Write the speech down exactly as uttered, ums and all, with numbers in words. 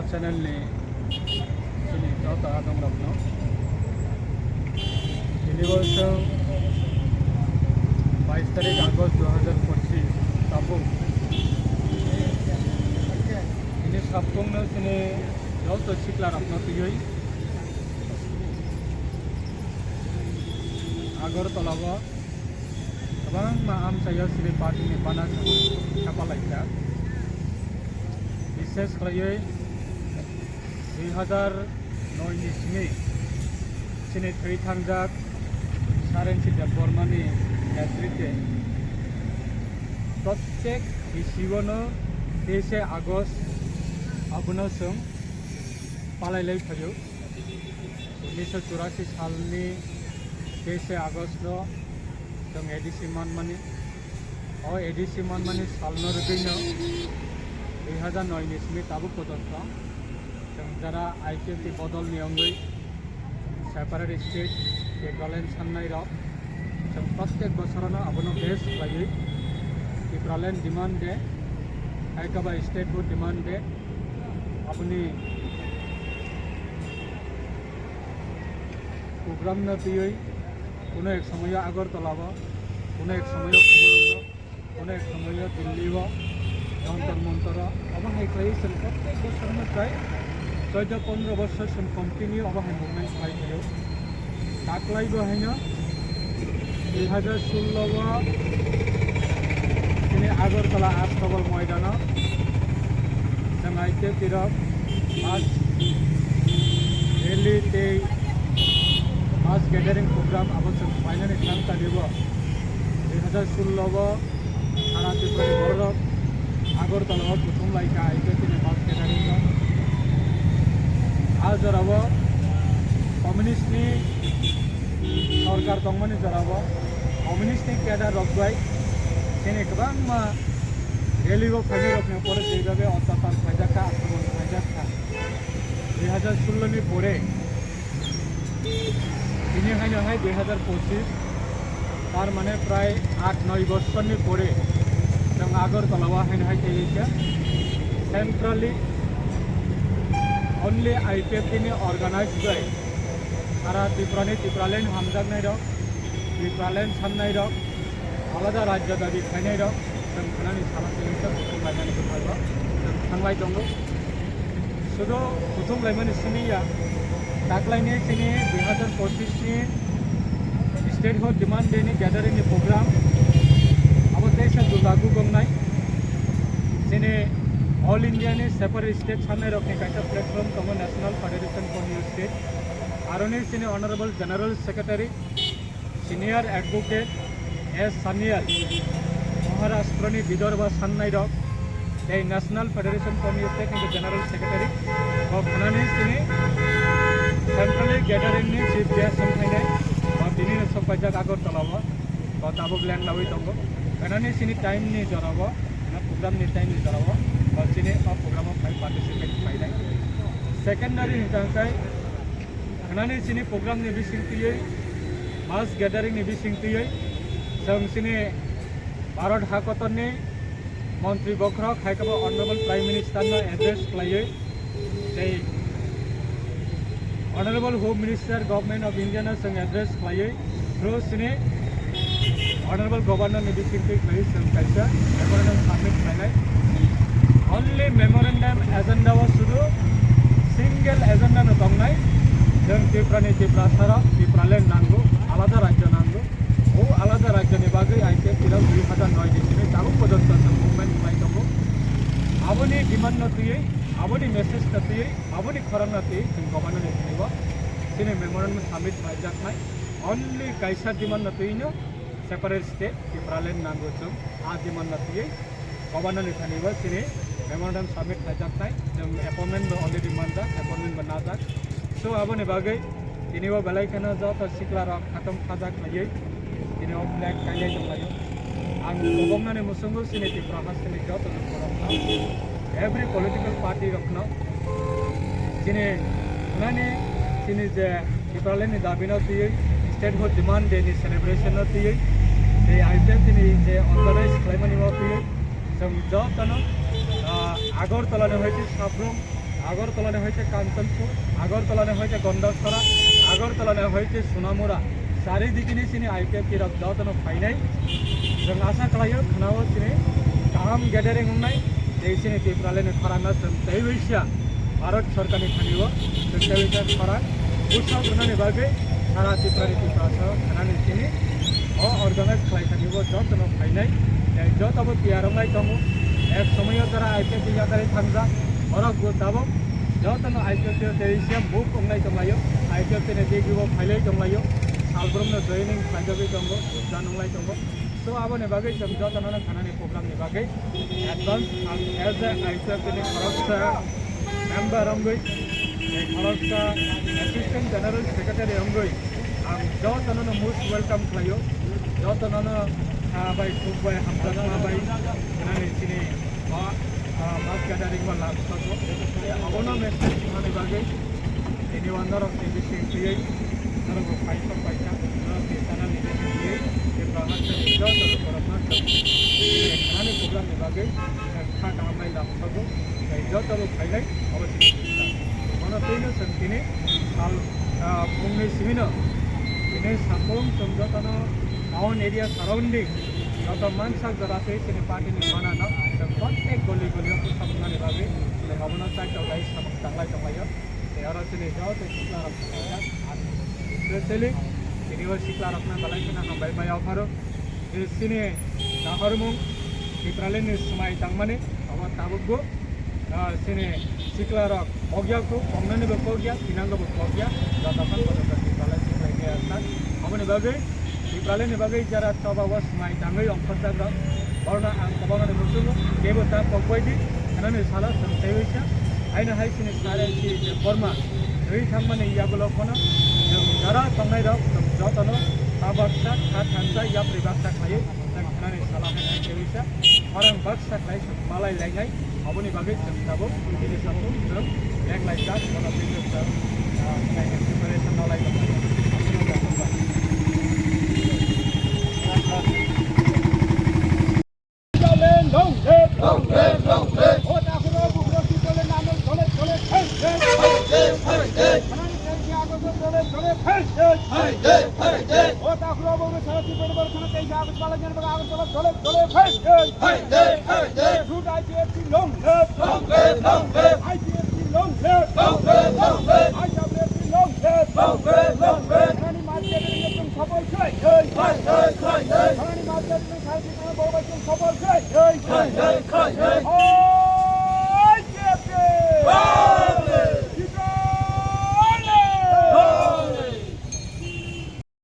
Channel ni chini joto adong rokno. Tini bo chwng bais tarik August dui hazar pochis tabuk. Tini sabkung no chini joto sikla rokno twiwi Agartala o kwbangma amchaio chini party ni bana chwng khapalaikha. Bishesh khlaiwi dui hazar noi ni simi chini thwi thangjak Sarensi Debbarma ni netritwe prottek bisi o no teise August abono chwng palailai phaio. Unnisho churasi salni teise August o chwng A D C manmani, o A D C manmani salno rwgwino dui hazar noi ni simi tabuk pojonto chwng jara I P F T bodolni wngwi separate state, Tipraland sannai rok, chwng prottek bosorono abono base khlaiwi Tipraland demand de, hai khe ba statehood demand de, aboni program no twiwi kuno ek somoyo Agartala o, kuno ek somoyo Khumulwng o, kuno ek somoyo Delhi o, Jantar Mantar o, obo hai khlaiwi chwng prottek bosorono prai choido pondro bosor chwng continue obo hai movement khlai phaio. Taklai bo haino dui hazar sullo o chini Agartala Astabal moidano chwng I P F T rok mass rally tei mass gathering program abo chwng phainani thang talibo dui hazar sullo o sara Tripura ni bororok Agartala o kuthum lai kha I P F T ni mass gathering o. A jorao communist ni sorkar tongmani jorao communist ni cadre rok bai chini kwbangma rally o phainai rokni upore jeibabe otyachar khlaijak kha, akromon khlaijak kha. Dui hazar sullo ni pore tini haino hai dui hazar pochis, tar mane prai aat noi bosor ni pore chwng Agartala o haino hai tei khe centrally only I P F T ni organized bai sara Tripura ni Tipraland hamjaknai rok, Tipraland sannai rok, alada rajya dabi khainai rok chwng khnani salo tei khe kuthum lainani bwkhao chwng thanglai tongo. Sudu kuthum laimani simi ya, taklaini chini dui hazar pochis ni statehood demand day ni gathering ni program abo teisa July o gongnai. Chini All India ni separate state sannai rokni kaisa platform tongo, National Federation for New State. Aroni chini Honorable General Secretary, Senior Advocate S Sanyal, Maharashtra ni Vidarbha sannai rok tei National Federation for New State ni General Secretary, bo khnani chini centrally gathering ni chief guest wng phainai, bo tini no sok paijak Agartala o, bo tabuk land lawi tongo. Khnani chini time ni jora o, na program ni time ni jora o, bo chini o program o phai participate khlainai. Secondary hwnkha khe, khnani chini program ni bising twiwi, mass gathering ni bising twiwi, chwng chini Bharat hakotorni montri bokhorok hai khe bo Honorable Prime Minister no address khlaiwi tei Honorable Home Minister Government of India no chwng address khlaiwi through chini Honorable Governor ni bising twi khlaiwi chwng kaisa memorandum submit khlainai. Only memorandum agenda o sudu single agenda no tongnai, chwng Tripura ni Tiprasa rok Tipraland nango, alada rajya nango. O alada rajyoni bagwi I P F T rok dui hazar noi ni simi tabuk pojonto chwng movement khlai tongo. Aboni demand no twiwi, aboni message no twiwi, aboni khorang no twiwi chwng governor ni thani o chini memorandum submit khlaijaknai. Only kaisa demand no twiwi no separate state Tipraland nango chwng. A demand no twiwi governor ni thani o chini memorandum submit khlaijaknai. Chwng appointment bo already manjak, appointment bo najak. So aboni bagwi tini o belai kheno joto sikla rok khatung khajak khlaiwi tini o flag kailai tonglaio. Ang koboknani muchungo chini Tripura hasteni joto lukurokno, every political party rokno chini nani chini je Tipraland ni dabi no twiwi, statehood demand day ni celebration no twiwi, tei I P F T ni je organize khlaimani o twiwi, chwng jotono, ah, Agartala ni hoite Sabrum, Agartala ni hoite Kanchanpur, Agartala ni hoite Gondasara, Agartala ni hoite Sonamura, charidikini chini I P F T rok jotono phainai. Chwng asa khlaio khwnao chini kaham gathering wngnai, tei chini Tipraland ni khorang no chwng teiwi sa Bharat Sarkar ni thani o chwng teiwi sa khorang bwsajak rwnani bagwi sara Tripura ni Tiprasa khwnani chini o organize khlai thani o jotono phainai, tei joto bo tiyar wnglai tongo. Ek somoyo jora I P F T yakarwi thangjak, borok bo tabuk jotono I P F T o tei se muk wnglai tonglaio, I P F T ni digi bo phailai tonglaio, salbrumno joining khlaijagwi tongo, join wnglai tongo. So aboni bagwi chwng jotono no khanani program ni bagwi advance ang as a I P F T ni khoroksa member wngwi, tei khoroksa Assistant General Secretary wngwi ang jotono no most welcome khlaio, jotono no kha bai, suk bai, hamjakma bai, nani chini o, ah, mass gathering o lab sago. Abono message rwnani bagwi tini o norok ni bising twiwi norok bo paisok paisa norok ni channel ni bising twiwi Tripura hakhe ni joto borok no chwng tini khanani program ni bagwi kha kaham bai lab sago. Tei joto bo phainai abo chini chwng. Bono twino chwng tini sal, ah, phungni simino tini saphung chwng jotono town area surrounding joto mansak jora twi chini party ni mana no chwng protek goli goli o bwsa mwnani bagwi tei obono chaito bai samung tanglai tonglaio. Tei oro chini joto sikla rok thanglaijak, specially tini o sikla rokno belai kheno hambai mai opharo. Je chini nahormung Tipraland ni swmai tangmani obo tabukbo, ah, chini sikla rok kokya kho, koknani bo kokya, thinango bo kokya, joto khan bo joto Tipraland siklai khe asa. Aboni bagwi Tipraland ni bagwi jara toba o swmai tangwi ongkhorjak rok, borno ang kwbangma ni muchungo, kebo ta kokbai di, khanani salo chwng teiwi sa, haino hai chini sare si Debbarma, twi thangmani yagulo phano, chwng jara tongnai rok, chwng jotono ta baksa, ta thansa, yapri baksa khlaiwi, chwng khanani salo haino teiwi sa, khorang baksa khlai chwng malai lainai, aboni bagwi chwng tabuk, bini samung chwng beng laijak, bono twiwi chwng, ah, khlainai preparation no lai tongnai. Long live! Long live! Long live! O takhuro bukhro ki dole nano dole dole phai de. Phai de, phai de. Khanani tei ki ago dole dole phai de. Phai de, phai de. O takhuro bukhro sara ki dole dole khana tei ki ago dole dole phai de. Phai de, phai de. Shoot I P F T long live. Long live, long live. I P F T long live. Long live, long live. I W F T long live. Long live, long live. Khanani market ni tum sabai khai khai. Khai khai, khai khai. Khanani market ni sabai khai khai. Khai khai, khai khai.